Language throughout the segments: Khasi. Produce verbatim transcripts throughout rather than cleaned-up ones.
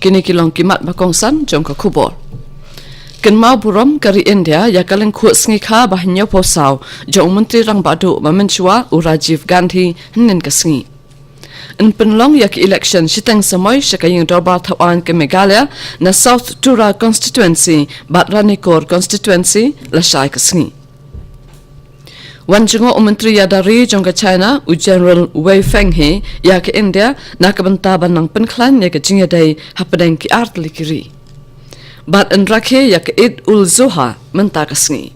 Kine ki long ki mat ba kongsan jong ka khubor. Kynmaw burom ka ri India ïa ka lyngkhuh sngi kha ba hynñiewphew saw jong u Myntri Rangbah Duh ba mynshuwa u Rajiv Gandhi hynnin ka sngi. Yn pynlong ïa ka election shiteng samoi sha ka ïing dorbar thaw aiñ ka Meghalaya na South Tura Constituency bad Ranikor Constituency lashai ka sngi. Wan jngoh u Myntri Ïada Ri jong ka China u General Wei Fenghe ïa ka India na ka bynta ban nang pynkhlaiñ ïa ka jingïadei hapdeng ki artylli ki ri. Bad yn rakhe ïa ka Eid ul Zuha mynta ka sngi.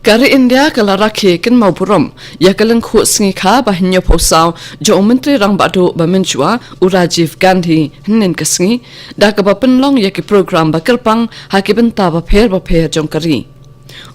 Ka ri India ka la rakhe kynmaw burom ïa ka lyngkhuh sngi kha ba hynñiewphew saw jong u Myntri Rangbah Duh ba mynshuwa u Rajiv Gandhi hynnin ka sngi, da kaba pynlong ïa ki program ba kyrpang ha ki bynta bapher bapher jong ka ri.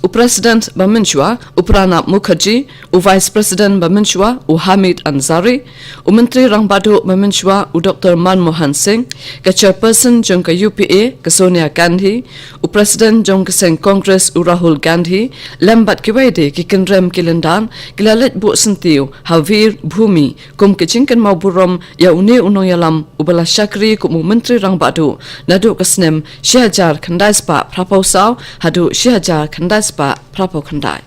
U President ba mynshuwa u Pranab Mukherjee, u Vice President ba mynshuwa u Hamid Ansari, u Myntri Rangbah Duh ba mynshuwa u Doctor Manmohan Singh, ka Chairperson jong ka U P A ka Sonia Gandhi, u President jong ka seng Congress u Rahul Gandhi, lem bad kiwei de ki kynrem ki lyndan, ki la leit buh syntiew ha Veer Bhumi kum ka jingkynmaw burom ïa une u nongïalam uba la shakri kum u Myntri Rangbah Duh naduh ka snem shi hajar khyndai spah phraphew saw haduh shi hajar khyndai spah phraphew khyndai.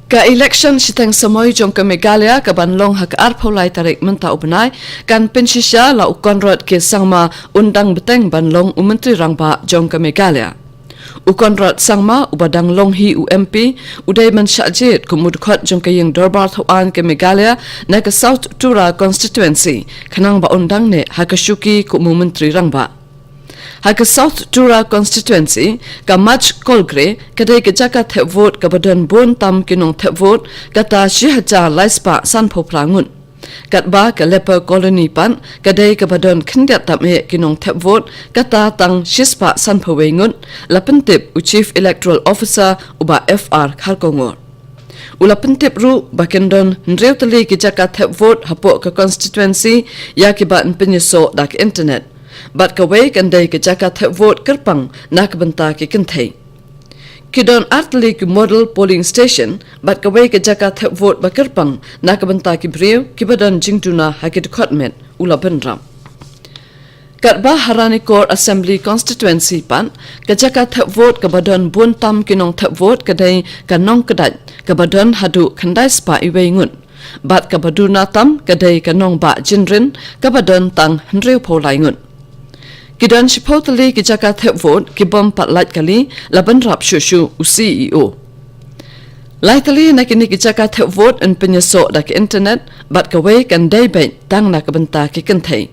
Ka election shiteng samoi jong ka Meghalaya ka ban long ha ka arphew lai tarik mynta u bnai, kan pynshisha la u Conrad K Sangma un dang bteng ban long u Myntri Rangbah jong ka Meghalaya. U Conrad Sangma uba dang long hi u M P, u dei ban shah jied kum u dkhot jong ka ïing dorbar thaw aiñ ka Meghalaya na ka South Tura Constituency, khnang ba un dang neh ha ka shuki kum u Myntri Rangbah. Ha ka South Tura Constituency, ka Mach Kolgre ka dei ka jaka thep vote kaba don bun tam ki nong thep vote, kata shi hajar lai spah sanphew phra ngut. Katba ka Leper Colony pat ka dei kaba don khyndiat tam eh ki nong thep vote, kata tang shi spah sanphew wei ngut, la pyntip u Chief Electoral Officer u Bah F R Kharkongor. U la pyntip ruh ba kin don hynriew tylli ki jaka thep vote hapoh ka constituency ïa kiba yn pynïasoh da ka internet. Bad kawei kan dei ka jaka thep vote kyrpang na ka bynta ki kynthei. Ki don ar tylli ki model polling station, bad kawei ka jaka thep vote ba kyrpang na ka bynta ki briew kiba don jingduna ha ki dkhot met, u la bynrap. Katba ha Ranikor Assembly Constituency pat, ka jaka thep vote kaba don bun tam ki nong thep vote ka dei ka Nongkdait, kaba don haduh khyndai spah iwei ngut. Bad kaba duna tam ka dei ka Nongbah Jynrin, kaba don tang hynriewphew lai ngut. Ki don shiphew tylli ki jaka thep vote ki bym pat lait kali, la bynrap shuh shuh u C E O. Lai tylli na kine ki jaka thep vote yn pynïasoh da ka internet, bad kawei kan dei beit tang na ka bynta ki kynthei.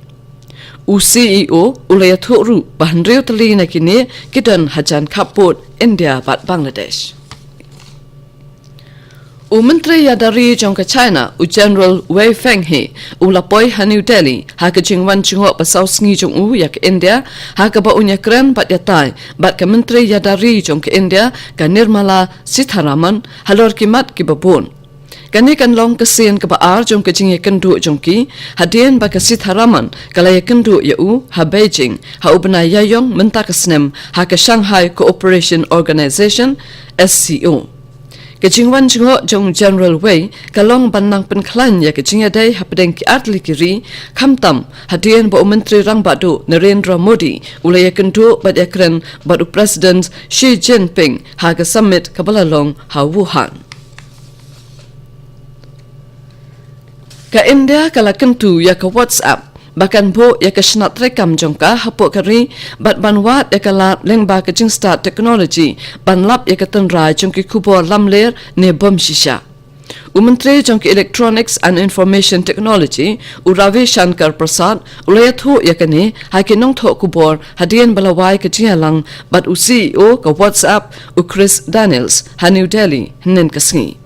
U C E O u la ïathuh ruh ba hynriew tylli na kine ki don hajan khappud India bad Bangladesh. U Myntri Ïada Ri jong ka China, u General Wei Fenghe, u la poi ha New Delhi ha ka jingwan jngoh ba saw sngi jong u ïa ka India, ha kaba un ïakren bad ïatai bad ka Myntri Ïada Ri jong ka India, ka Nirmala Sitharaman, halor ki mat kiba bun. Kane kan long ka sien kaba ar jong ka jingïakynduh jong ki, hadien ba ka Sitharaman ka la ïakynduh ïa u ha Beijing ha u bnai Ïaïong mynta ka snem ha ka Shanghai Cooperation Organization, S C O. Ka jingwan jngoh jong General Wei ka long ban nang pynkhlaiñ ïa ka jingïadei hapdeng ki artylli ki ri, khamtam hadien ba u Myntri Rangbah Duh Narendra Modi u la ïakynduh bad ïakren bad u President Xi Jinping ha ka summit kaba la long ha Wuhan. Ka India ka la kyntu ïa ka WhatsApp ba kan buh ïa ka shnat treikam jong ka hapoh ka ri, bad ban wad ïa ka lad lyngba ka jingstad technology ban lap ïa ka tynrai jong ki khubor lamler ne bym shisha. U Myntri jong ki Electronics and Information Technology, u Ravi Shankar Prasad, u la ïathuh ïa kane ha ki nongthoh khubor hadien ba la wai ka jingïalang bad u C E O ka WhatsApp, u Chris Daniels, ha New Delhi hynnin ka sngi.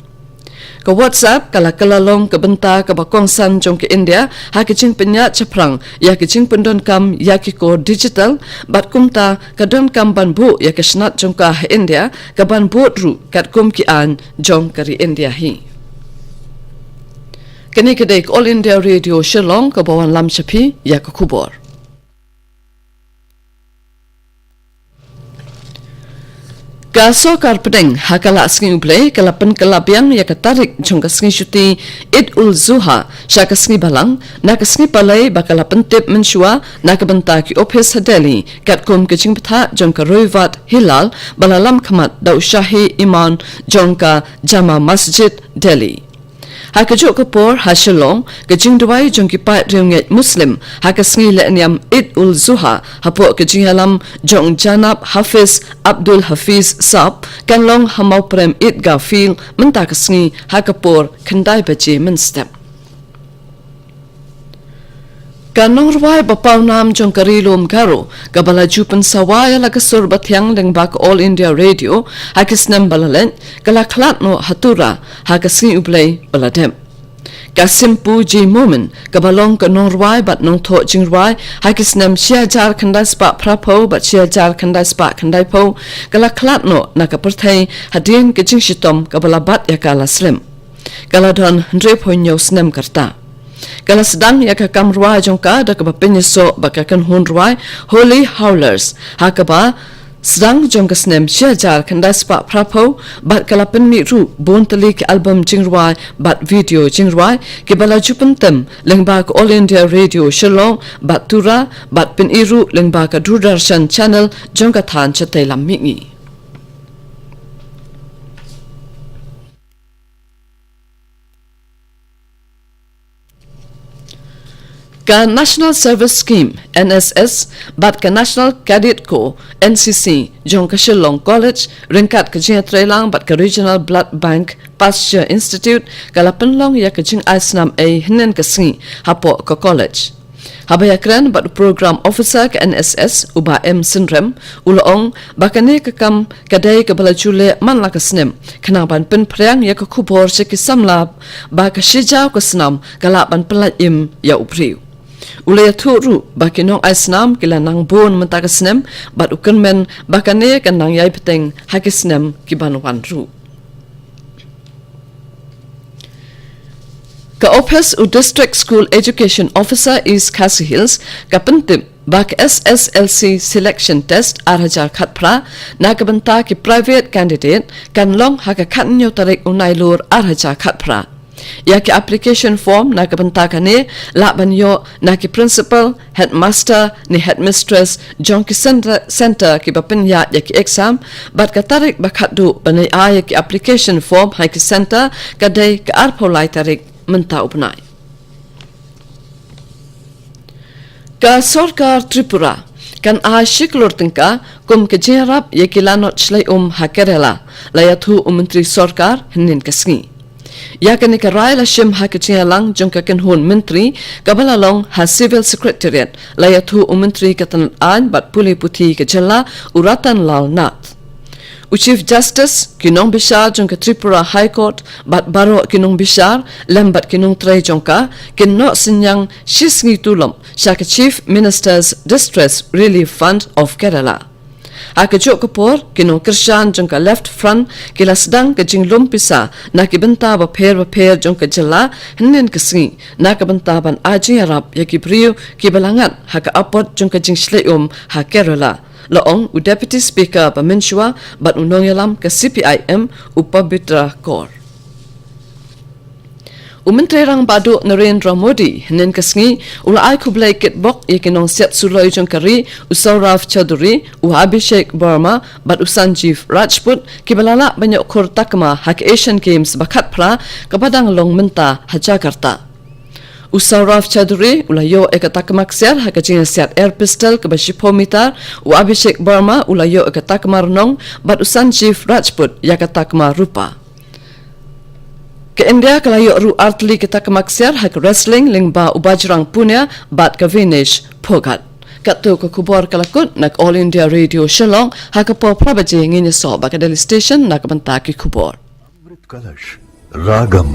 Ka WhatsApp ka la kylla long ka bynta kaba kongsan jong ka India ha ka jingpynïaid shaphrang ïa ka jingpyndonkam ïa ki kor digital, bad kumta ka donkam ban buh ïa ka shnat jong ka ha India, ka ban bud ruh katkum ki aiñ jong ka ri India hi. Kane ka dei ka All India Radio Shillong kaba wanlam sha phi ïa ka khubor. Ka sorkar pdeng ha ka la sngi U Blei ka la pynkylla biang ïa ka tarik jong ka sngi shuti Eid ul Zuha sha ka sngi Balang, na ka sngi Palei ba ka la pyntip mynshuwa na ka bynta ki ophis ha Delhi, katkum ka jingbthah jong ka Ruwaidat Hilal ba la lam khmat da u Shahi Imam jong ka Jama Masjid Delhi. Ha kajuh ka por ha Shillong, ka jingduwai jong ki paid riewngeit Muslim ha ka sngi lehniam Eid ul Zuha hapoh ka jingïalam jong Janab Hafiz Abdul Hafiz Sab kan long ha Mawprem Eidgah Field mynta ka sngi ha ka por khyndai baje mynstep. Ka nongrwai ba pawnam jong ka Ri Lum Garo kaba la ju pynsawa ïa la ka sur bathiang lyngba ka All India Radio ha ki snem ba la leit, ka la khlad noh ha Tura ha ka sngi U Blei ba la dep. Ka Simpu J Momin kaba long ka nongrwai bad nongthoh jingrwai ha ki snem shi hajar khyndai spah phraphew bad shi hajar khyndai spah khyndaiphew, ka la khlad noh na ka pyrthei hadien ka jingshitom kaba la bat ïa ka la slem. Ka la don hynriewphew hynñiew snem ka rta. Ka la sdang ïa ka kam rwai jong ka da kaba pynïasoh bad ka kynhun rwai Holy Howlers ha kaba sdang jong ka snem shi hajar khyndai spah phraphew, bad ka la pynmih ruh bun tylli ki album jingrwai bad video jingrwai kiba la ju pyntem lyngba ka All India Radio Shillong bad Tura, bad pyni ruh lyngba ka Doordarshan Channel jong ka than shatei lam mihngi. Ka National Service Scheme, N S S, bad ka National Cadet Corps, N C C, jong ka Shillong College, ryngkat ka jingïatreilang bad ka Regional Blood Bank Pasteur Institute, ka la pynlong ïa ka jingai snam ei hynnin ka sngi hapoh ka college. Haba ïakren bad u Program Officer ka N S S, u Bah M Synrem, u la ong ba kane ka kam ka dei kaba la ju leh man la ka snem, khnang ban pynphriang ïa ka khubor sha ki samla ba ka shijaw ka snam ka lah ban pynlait im ïa u briew. U la ïathuh ruh ba ki nongai snam ki la nang bun mynta ka snem, bad u kyrmen ba kane kan nang ïai bteng ha ki snem ki ban wan ruh. Ka ophis u District School Education Officer East Khasi Hills ka pyntip ba ka S S L C Selection Test ar hajar khatphra na ka bynta ki private candidate kan long ha ka khathynñiew tarik u Nailur ar hajar khatphra. Ïa ki application form na ka bynta kane lah ban ïoh na ki principal, headmaster ne headmistress jong ki center, center kiba pynïaid ïa ki exam, bad ka tarik ba khatduh ban ai ïa ki application form ha ki center ka dei ka arphew lai tarik mynta u bnai. Ka sorkar Tripura kan ai shi klur tyngka kum ka jingïarap ïa ki lanot shlei um ha Kerala, la ïathuh u Myntri Sorkar hynnin ka sngi. Ïa kane ka rai la shim ha ka jingïalang jong ka kynhun myntri kaba la long ha Civil Secretariat, la ïathuh u Myntri ka tnat aiñ bad pule puthi ka jylla, u Ratan Lal Nath. U Chief Justice, ki nongbishar jong ka Tripura High Court bad baroh ki nongbishar lem bad ki nongtrei jong ka kin noh synñiang shi sngi tulop sha ka Chief Minister's Distress Relief Fund of Kerala. Ha kajuh ka por, ki nongkyrshan jong ka Left Front ki la sdang ka jinglum pisa na ki bynta bapher bapher jong ka jylla hynnin ka sngi, na ka bynta ban ai jingïarap ïa ki briew kiba la ngat ha ka apot jong ka jingshlei um ha Kerala, la ong u Deputy Speaker ba mynshuwa bad u nongïalam ka C P I M, u Pabitra Kaur. U Myntri Rangbah Duh Narendra Modi hynnin ka sngi u la ai khublei kitbok ïa ki nongsiat suloi jong ka ri, u Saurav Chaudhuri, u Abhishek Verma bad u Sanjeev Rajput kiba la lah ban ïoh khur takma ha ka Asian Games ba khatphra kaba dang long mynta ha Jakarta. U Saurav Chaudhuri u la ïoh ïa ka takma ksiar ha ka jingïasiat air pistol kaba shiphew meter, u Abhishek Verma u la ïoh ïa ka takma rnong, bad u Sanjeev Rajput ïa ka takma rupa. Ka India ka la ïoh ruh artylli ka takma ksiar ha ka wrestling lyngba u Bajrang Punia bad ka Vinesh Phogat. Katto ka khubor ka la kut na ka All India Radio Shillong, ha ka por phra baje ngin ïasoh bad ka Delhi Station na ka bynta ki khubor. Amrit Kalash, Ragam.